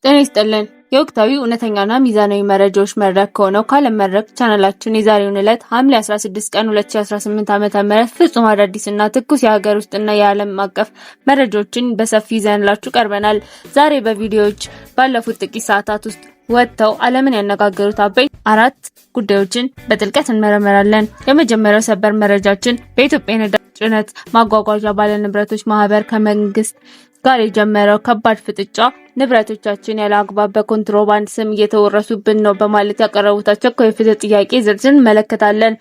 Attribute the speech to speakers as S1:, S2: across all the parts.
S1: ጤና ይስጥልን። የወቅታዊ፣ እውነተኛና ሚዛናዊ መረጃዎች መድረክ ከሆነው ከዓለም መድረክ ቻናላችን የዛሬውን ዕለት ሐምሌ 16 ቀን 2018 ዓ.ም ፍጹም አዳዲስና ትኩስ የሀገር ውስጥና የዓለም አቀፍ መረጃዎችን በሰፊ ይዘንላችሁ ቀርበናል። ዛሬ በቪዲዮዎች ባለፉት ጥቂት ሰዓታት ውስጥ ወጥተው ዓለምን ያነጋገሩት አበይት አራት ጉዳዮችን በጥልቀት እንመረምራለን። የመጀመሪያው ሰበር መረጃችን በኢትዮጵያ የነዳጅ ጭነት ማጓጓዣ ባለንብረቶች ማህበር ከመንግስት ጋር የጀመረው ከባድ ፍጥጫ፣ ንብረቶቻችን ያለ አግባብ በኮንትሮባንድ ስም እየተወረሱብን ነው በማለት ያቀረቡት አስቸኳይ የፍትህ ጥያቄ ዝርዝር እንመለከታለን።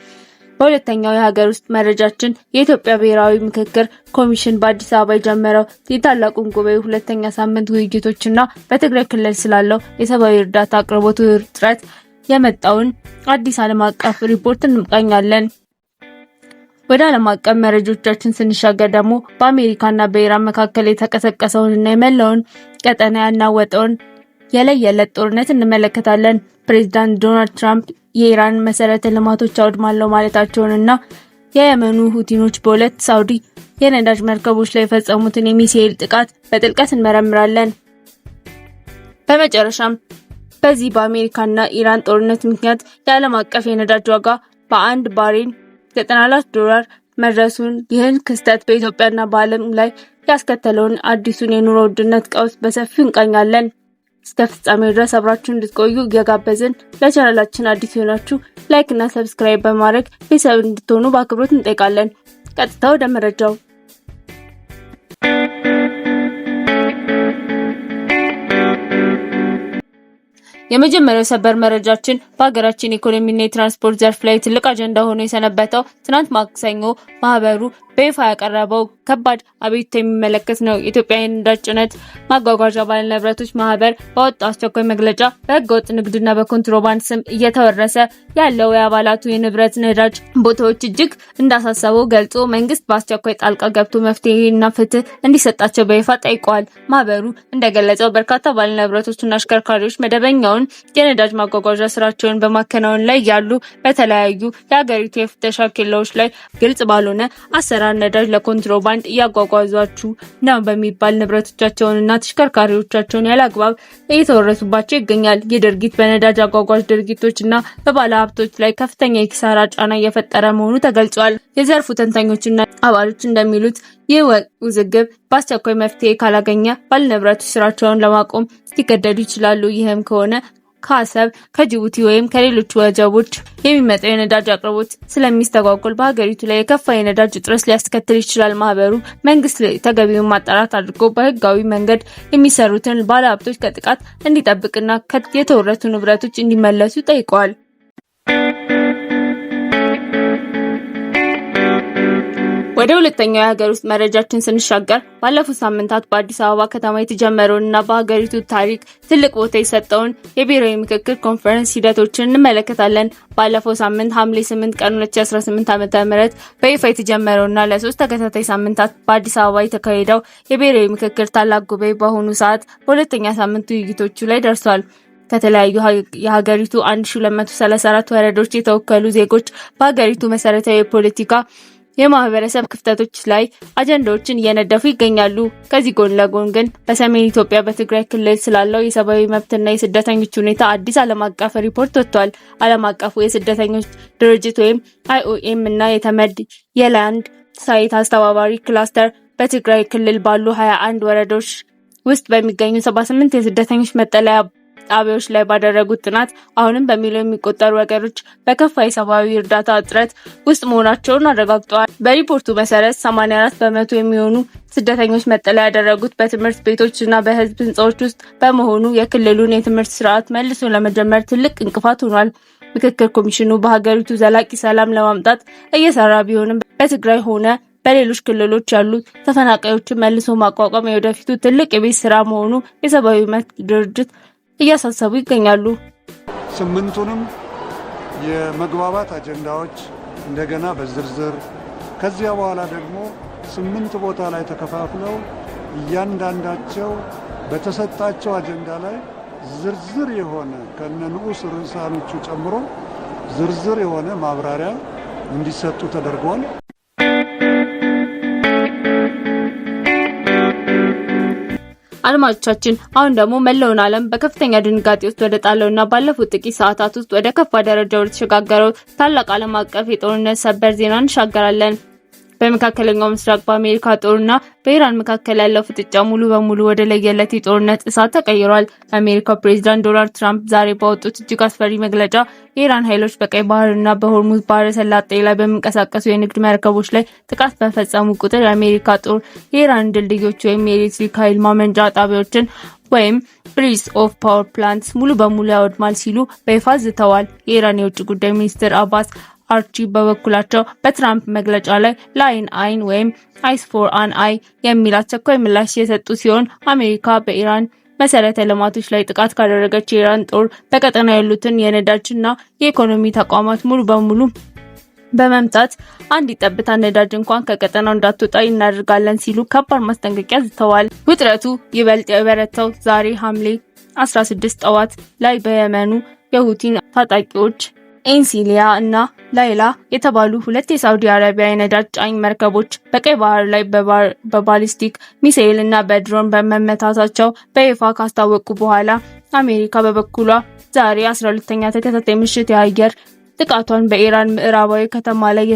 S1: በሁለተኛው የሀገር ውስጥ መረጃችን የኢትዮጵያ ብሔራዊ ምክክር ኮሚሽን በአዲስ አበባ የጀመረው የታላቁን ጉባኤ ሁለተኛ ሳምንት ውይይቶችና በትግራይ ክልል ስላለው የሰብአዊ እርዳታ አቅርቦት ውጥረት የመጣውን አዲስ ዓለም አቀፍ ሪፖርት እንቃኛለን። ወደ ዓለም አቀፍ መረጃዎቻችን ስንሻገር ደግሞ በአሜሪካና በኢራን መካከል የተቀሰቀሰውንና የመላውን ቀጠና ያናወጠውን የለየለት ጦርነት እንመለከታለን። ፕሬዚዳንት ዶናልድ ትራምፕ የኢራን መሰረተ ልማቶች አውድማለሁ ማለታቸውንና የየመኑ ሁቲኖች በሁለት ሳውዲ የነዳጅ መርከቦች ላይ የፈጸሙትን የሚሳኤል ጥቃት በጥልቀት እንመረምራለን። በመጨረሻም በዚህ በአሜሪካና ኢራን ጦርነት ምክንያት የዓለም አቀፍ የነዳጅ ዋጋ በአንድ ባሬል 94 ዶላር መድረሱን፣ ይህን ክስተት በኢትዮጵያና በዓለም ላይ ያስከተለውን አዲሱን የኑሮ ውድነት ቀውስ በሰፊው እንቃኛለን። እስከ ፍጻሜው ድረስ አብራችሁ እንድትቆዩ እየጋበዝን፣ ለቻናላችን አዲስ የሆናችሁ like እና subscribe በማድረግ ቤተሰብ እንድትሆኑ በአክብሮት እንጠይቃለን። ቀጥታ ወደ መረጃው። የመጀመሪያው ሰበር መረጃችን በሀገራችን ኢኮኖሚና የትራንስፖርት ዘርፍ ላይ ትልቅ አጀንዳ ሆኖ የሰነበተው ትናንት ማክሰኞ ማህበሩ በይፋ ያቀረበው ከባድ አቤቱታ የሚመለከት ነው። የኢትዮጵያ የነዳጅ ጭነት ማጓጓዣ ባለንብረቶች ማህበር ባወጣው አስቸኳይ መግለጫ በህገወጥ ንግድና በኮንትሮባንድ ስም እየተወረሰ ያለው የአባላቱ የንብረት ነዳጅ ቦታዎች እጅግ እንዳሳሰበው ገልጾ፣ መንግስት በአስቸኳይ ጣልቃ ገብቶ መፍትሄና ፍትህ እንዲሰጣቸው በይፋ ጠይቀዋል። ማህበሩ እንደገለጸው በርካታ ባለንብረቶችና አሽከርካሪዎች መደበኛውን የነዳጅ ማጓጓዣ ስራቸውን በማከናወን ላይ ያሉ በተለያዩ የሀገሪቱ የፍተሻ ኬላዎች ላይ ግልጽ ባልሆነ አሰራር ነዳጅ ለኮንትሮባንድ እያጓጓዟችሁ ነው በሚባል ንብረቶቻቸውንና ተሽከርካሪዎቻቸውን ያለ አግባብ እየተወረሱባቸው ይገኛል። ይህ ድርጊት በነዳጅ አጓጓዥ ድርጊቶች እና በባለ ሀብቶች ላይ ከፍተኛ የኪሳራ ጫና እየፈጠረ መሆኑ ተገልጿል። የዘርፉ ተንታኞችና አባሎች እንደሚሉት ይህ ውዝግብ በአስቸኳይ መፍትሄ ካላገኘ ባለንብረቶች ስራቸውን ለማቆም ሊገደዱ ይችላሉ። ይህም ከሆነ ከአሰብ፣ ከጅቡቲ ወይም ከሌሎች ወደቦች የሚመጣው የነዳጅ አቅርቦት ስለሚስተጓጎል በሀገሪቱ ላይ የከፋ የነዳጅ እጥረት ሊያስከትል ይችላል። ማህበሩ መንግስት ተገቢውን ማጣራት አድርጎ በህጋዊ መንገድ የሚሰሩትን ባለሀብቶች ከጥቃት እንዲጠብቅና የተወረሱ ንብረቶች እንዲመለሱ ጠይቀዋል። ወደ ሁለተኛው የሀገር ውስጥ መረጃችን ስንሻገር ባለፉት ሳምንታት በአዲስ አበባ ከተማ የተጀመረውንና በሀገሪቱ ታሪክ ትልቅ ቦታ የሰጠውን የብሔራዊ ምክክር ኮንፈረንስ ሂደቶችን እንመለከታለን። ባለፈው ሳምንት ሐምሌ 8 ቀን 2018 ዓ.ም በይፋ የተጀመረውና ለ3 ተከታታይ ሳምንታት በአዲስ አበባ የተካሄደው የብሔራዊ ምክክር ታላቅ ጉባኤ በአሁኑ ሰዓት በሁለተኛ ሳምንት ውይይቶቹ ላይ ደርሷል። ከተለያዩ የሀገሪቱ 1234 ወረዳዎች የተወከሉ ዜጎች በሀገሪቱ መሰረታዊ የፖለቲካ የማህበረሰብ ክፍተቶች ላይ አጀንዳዎችን እየነደፉ ይገኛሉ። ከዚህ ጎን ለጎን ግን በሰሜን ኢትዮጵያ በትግራይ ክልል ስላለው የሰብአዊ መብትና የስደተኞች ሁኔታ አዲስ ዓለም አቀፍ ሪፖርት ወጥቷል። ዓለም አቀፉ የስደተኞች ድርጅት ወይም አይኦኤም እና የተመድ የላንድ ሳይት አስተባባሪ ክላስተር በትግራይ ክልል ባሉ 21 ወረዳዎች ውስጥ በሚገኙ 78 የስደተኞች መጠለያ ጣቢያዎች ላይ ባደረጉት ጥናት አሁንም በሚሊዮን የሚቆጠሩ ወገኖች በከፋ የሰብአዊ እርዳታ እጥረት ውስጥ መሆናቸውን አረጋግጠዋል። በሪፖርቱ መሰረት 84% የሚሆኑ ስደተኞች መጠለያ ያደረጉት በትምህርት ቤቶች እና በህዝብ ህንፃዎች ውስጥ በመሆኑ የክልሉን የትምህርት ስርዓት መልሶ ለመጀመር ትልቅ እንቅፋት ሆኗል። ምክክር ኮሚሽኑ በሀገሪቱ ዘላቂ ሰላም ለማምጣት እየሰራ ቢሆንም በትግራይ ሆነ በሌሎች ክልሎች ያሉ ተፈናቃዮችን መልሶ ማቋቋም የወደፊቱ ትልቅ የቤት ስራ መሆኑ የሰብአዊ መብት ድርጅት እያሳሰቡ ይገኛሉ።
S2: ስምንቱንም የመግባባት አጀንዳዎች እንደገና በዝርዝር፣ ከዚያ በኋላ ደግሞ ስምንት ቦታ ላይ ተከፋፍለው እያንዳንዳቸው በተሰጣቸው አጀንዳ ላይ ዝርዝር የሆነ ከነ ንዑስ ርዕሳኖቹ ጨምሮ ዝርዝር የሆነ ማብራሪያ እንዲሰጡ ተደርጓል።
S1: አድማጮቻችን፣ አሁን ደግሞ መላውን ዓለም በከፍተኛ ድንጋጤ ውስጥ ወደ ጣለውና ባለፉት ጥቂት ሰዓታት ውስጥ ወደ ከፋ ደረጃ ወደ ተሸጋገረው ታላቅ ዓለም አቀፍ የጦርነት ሰበር ዜና እንሻገራለን። በመካከለኛው ምስራቅ በአሜሪካ ጦርና በኢራን መካከል ያለው ፍጥጫ ሙሉ በሙሉ ወደ ለየለት የጦርነት እሳት ተቀይሯል። የአሜሪካው ፕሬዝዳንት ዶናልድ ትራምፕ ዛሬ ባወጡት እጅግ አስፈሪ መግለጫ የኢራን ኃይሎች በቀይ ባህርና በሆርሙዝ ባህረ ሰላጤ ላይ በሚንቀሳቀሱ የንግድ መርከቦች ላይ ጥቃት በፈጸሙ ቁጥር የአሜሪካ ጦር የኢራን ድልድዮች ወይም የኤሌክትሪክ ኃይል ማመንጫ ጣቢያዎችን ወይም bridges of power plants ሙሉ በሙሉ ያወድማል ሲሉ በይፋ ዝተዋል። የኢራን የውጭ ጉዳይ ሚኒስትር አባስ አራግቺ በበኩላቸው በትራምፕ መግለጫ ላይ ለአይን አይን ወይም eyes for an eye የሚል አስቸኳይ ምላሽ የሰጡ ሲሆን፣ አሜሪካ በኢራን መሰረተ ልማቶች ላይ ጥቃት ካደረገች የኢራን ጦር በቀጠና ያሉትን የነዳጅና የኢኮኖሚ ተቋማት ሙሉ በሙሉ በመምታት አንዲት ጠብታ ነዳጅ እንኳን ከቀጠናው እንዳትወጣ እናደርጋለን ሲሉ ከባድ ማስጠንቀቂያ ዝተዋል። ውጥረቱ ይበልጥ የበረታው ዛሬ ሐምሌ 16 ጠዋት ላይ በየመኑ የሁቲ ታጣቂዎች ኤንሲሊያ እና ላይላ የተባሉ ሁለት የሳውዲ አረቢያ የነዳጅ ጫኝ መርከቦች በቀይ ባህር ላይ በባሊስቲክ ሚሳኤል እና በድሮን በመመታታቸው በይፋ ካስታወቁ በኋላ፣ አሜሪካ በበኩሏ ዛሬ 12ኛ ተከታታይ ምሽት የአየር ጥቃቷን በኢራን ምዕራባዊ ከተማ ላይ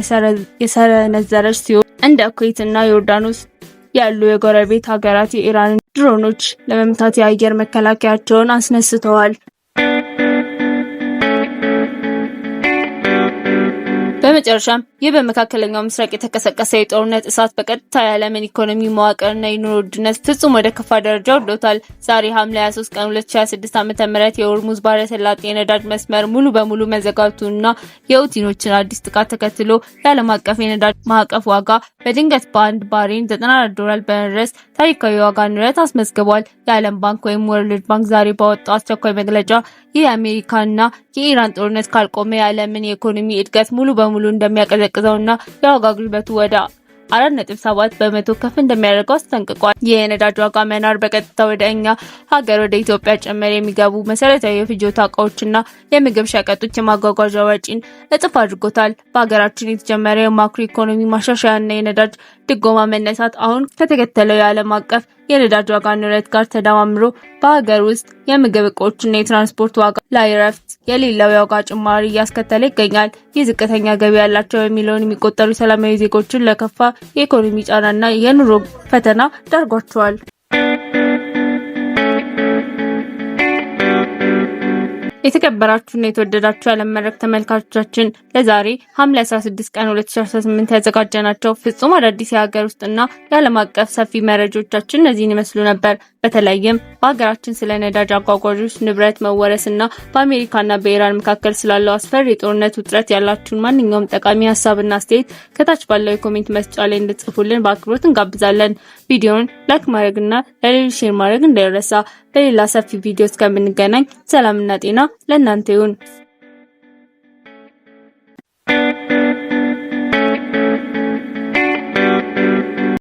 S1: የሰነዘረች ሲሆን፣ እንደ ኩዌት እና ዮርዳኖስ ያሉ የጎረቤት ሀገራት የኢራንን ድሮኖች ለመምታት የአየር መከላከያቸውን አስነስተዋል። በመጨረሻም ይህ በመካከለኛው ምስራቅ የተቀሰቀሰ የጦርነት እሳት በቀጥታ የዓለምን ኢኮኖሚ መዋቅርና የኑሮ ውድነት ፍጹም ወደ ከፋ ደረጃ ወርዶታል። ዛሬ ሐምሌ 23 ቀን 2026 ዓ.ም የሆርሙዝ ባህረ ሰላጤ የነዳጅ መስመር ሙሉ በሙሉ መዘጋቱንና የሁቲኖችን አዲስ ጥቃት ተከትሎ የዓለም አቀፍ የነዳጅ ማዕቀፍ ዋጋ በድንገት በአንድ ባሬል 94 ዶላር በመድረስ ታሪካዊ የዋጋ ንረት አስመዝግቧል። የዓለም ባንክ ወይም World Bank ዛሬ ባወጣው አስቸኳይ መግለጫ ይህ የአሜሪካና የኢራን ጦርነት ካልቆመ የዓለምን የኢኮኖሚ እድገት ሙሉ በሙሉ እንደሚያቀዘቅዘውና የዋጋ ግሽበቱ ወደ 4.7% ከፍ እንደሚያደርገው አስጠንቅቋል። ይህ የነዳጅ ዋጋ መናር በቀጥታ ወደ እኛ ሀገር ወደ ኢትዮጵያ ጭምር የሚገቡ መሰረታዊ የፍጆታ እቃዎችና የምግብ ሸቀጦች የማጓጓዣ ወጪን እጥፍ አድርጎታል። በሀገራችን የተጀመረ የማክሮ ኢኮኖሚ ማሻሻያና የነዳጅ ድጎማ መነሳት አሁን ከተከተለው የዓለም አቀፍ የነዳጅ ዋጋ ንረት ጋር ተደማምሮ በሀገር ውስጥ የምግብ እቃዎችና የትራንስፖርት ዋጋ ላይ እረፍት የሌለው የዋጋ ጭማሪ እያስከተለ ይገኛል። ይህ ዝቅተኛ ገቢ ያላቸው በሚሊዮን የሚቆጠሩ ሰላማዊ ዜጎችን ለከፋ የኢኮኖሚ ጫናና የኑሮ ፈተና ዳርጓቸዋል። የተከበራችሁና የተወደዳችሁ የዓለም መድረክ ተመልካቾቻችን፣ ለዛሬ ሐምሌ 16 ቀን 2018 ያዘጋጀናቸው ፍጹም አዳዲስ የሀገር ውስጥና የዓለም አቀፍ ሰፊ መረጃዎቻችን እነዚህን ይመስሉ ነበር። በተለይም በሀገራችን ስለ ነዳጅ አጓጓዦች ንብረት መወረስና በአሜሪካና በኢራን መካከል ስላለው አስፈሪ የጦርነት ውጥረት ያላችሁን ማንኛውም ጠቃሚ ሀሳብና አስተያየት ከታች ባለው የ comment መስጫ ላይ እንድትጽፉልን በአክብሮት እንጋብዛለን። ቪዲዮውን like ማድረግና ለሌሎች share ማድረግ እንዳይረሳ። በሌላ ሰፊ ቪዲዮ እስከምንገናኝ ሰላምና ጤና ለእናንተ ይሁን።